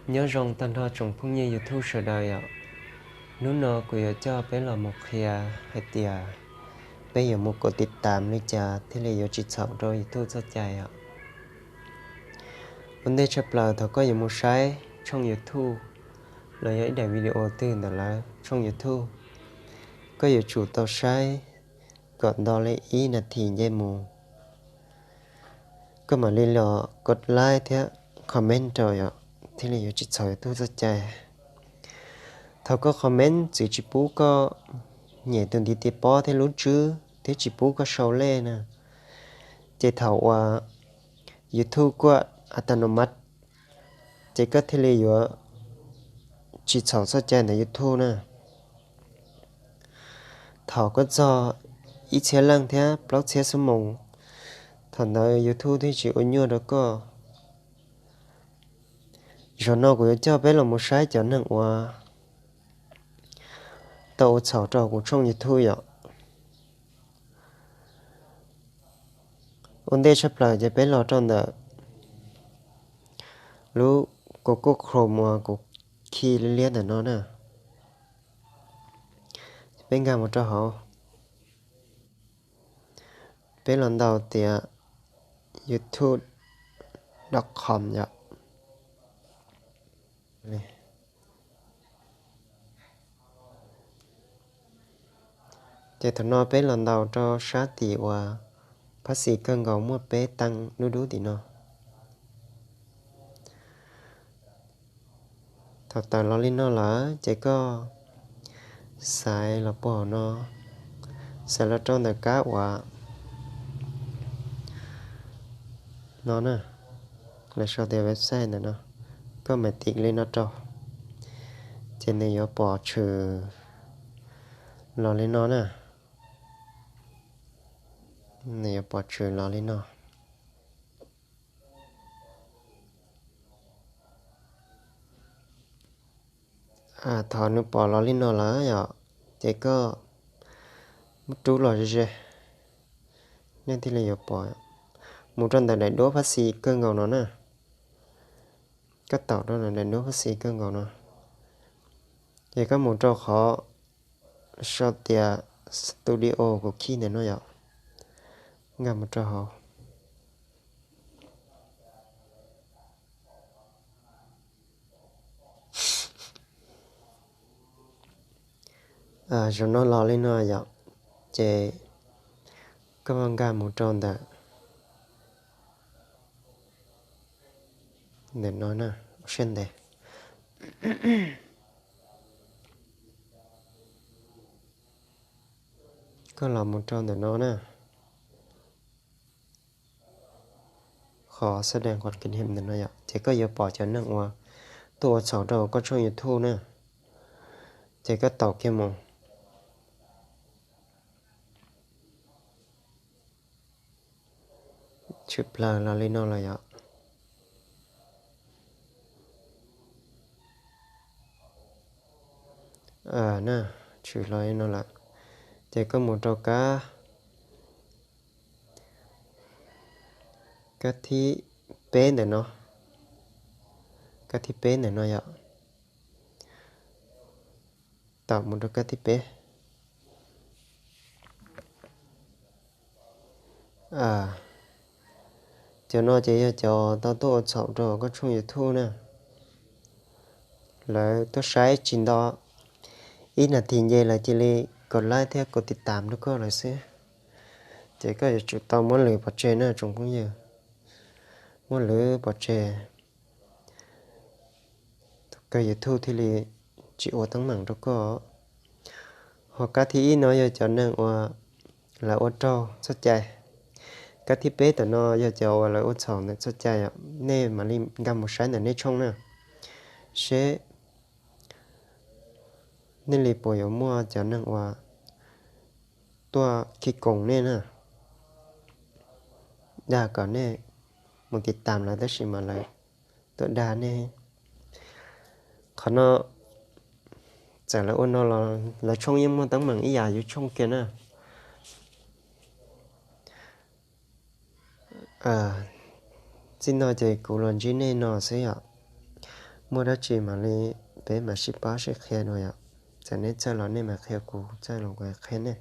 Nyob zoo tag nrho tsoom phooj ywg YouTube sawv daws yom. Hnub no kuv yuav coj peb los mus qhia hais tias peb yuav mus kov tiv tam li cas thiaj li yuav tsis txhaum rau YouTube txoj cai yom. Ua ntej tshaj plaws thaum koj yuav mus saib tshooj YouTube los yog ib daim video twg ntawm lawv tshooj YouTube, koj yuav tsum tau saib kom nto li ib nas this nce mus, koj mam li los kov like thiab comment rau yom, thiaj li yuav tsis txhaum YouTube txoj cai. Thaum koj comment txwv tsis pub koj nyem tus ntiv tis pob thiab lub tswb thiab tsis pub koj sau lej na, ces thaum uas YouTube kuaj a ta no mas, ces koj thiaj li yuav tsis txhaum txoj cai ntawm YouTube na. Thaum koj txog ib txhiab leej thiab plaub txhiab xuab moos, thaum ntawd YouTube thiaj tsis ua nyuaj rau koj. Zaum no kuv yuav coj peb los mus saib cov neeg uas tau ua txhaum rau kuv tshooj YouTube yom. Ua ntej tshaj plaws ces peb los rau ntawm lub Google Chrome uas kuv khi liab liab ntawm no na. Peb nkag mus rau hauv, peb los ntaus tias youtube dot com yom. Ces thaum no peb los ntaus rau sab tim uas phab xis kawg nkaus muaj peb teev dub dub tim no. Thaum tawm los li no lawm ces koj xaiv los puag hauv no, xaiv los rau ntawm kab uas no na, lawv sau tias website ntawm no, koj mam tim li no rau, ces nws yuav pom tshwm los li no na. Nws yuav pom tshwm los li no. Thaum nws pom los li no lawm yom, ces koj muab rub los ze ze, nej thiaj li yuav pom. Mus rau ntawm daim duab phab xis kawg nkaus no na. Koj taum rau ntawm daim duab phab xis kawg nkaus no, ces koj mus rau qhov sau tias studio kuv khi ntawm no yom, nkag mus rau hauv. Zaum no los li no yom, ces koj nkag mus rau ntawm, ntawm no na, siab ntev. Koj los mus rau ntawm no na, qhov xab dees qhov kis him ntawm no yom, ces koj yuav pom cov neeg uas tuaj ua txhaum rau koj tshooj YouTube na, ces koj taum kiag mus. Tshwm plaws los li no lawm yom. Na, tshwm los li no lawm, ces koj mus rau kab, kab thib peb ntawm no, kab thib peb ntawm no yom. Taum mus rau kab thib peb. Cov no ces yog cov tau tuaj ua txhaum rau koj tshooj YouTube na. Lawv tuaj saib tsis nto ib nas this nce lawv cia li kov like thiab kov tiv tam rau koj lawm xwb. Ces koj yuav tsum tau muab lwv pov tseg na tsoom phooj ywg. Muab lwv pov tseg, kawg YouTube thiaj li tsis ua teeb meem rau koj. Ho kab thib ib no yog cov neeg uas lawv ua raug txoj cai. Kab thib peb tam no yog cov uas lawv ua txhaum ntawm txoj cai, nej mam li nkag mus saib ntawm nej tshooj na, seb nej li puas yuav muaj cov neeg uas tuaj khi koos nej na, dag kom nej mus tiv tam lawv tab sis mas lawv tuaj dag nej. Qhov no txawm lawv ua no los lawv tshooj yeej muaj teeb meem ib yam yus tshooj kiag na. Txij no ces kuv los ntsib nej no xwb yom. Muaj dab tsi mam li peb mam sib paub sib qhia dua yom. Txawm nej txawj los nej mam qhia kuv, kuv txawj los kuv qhia nej.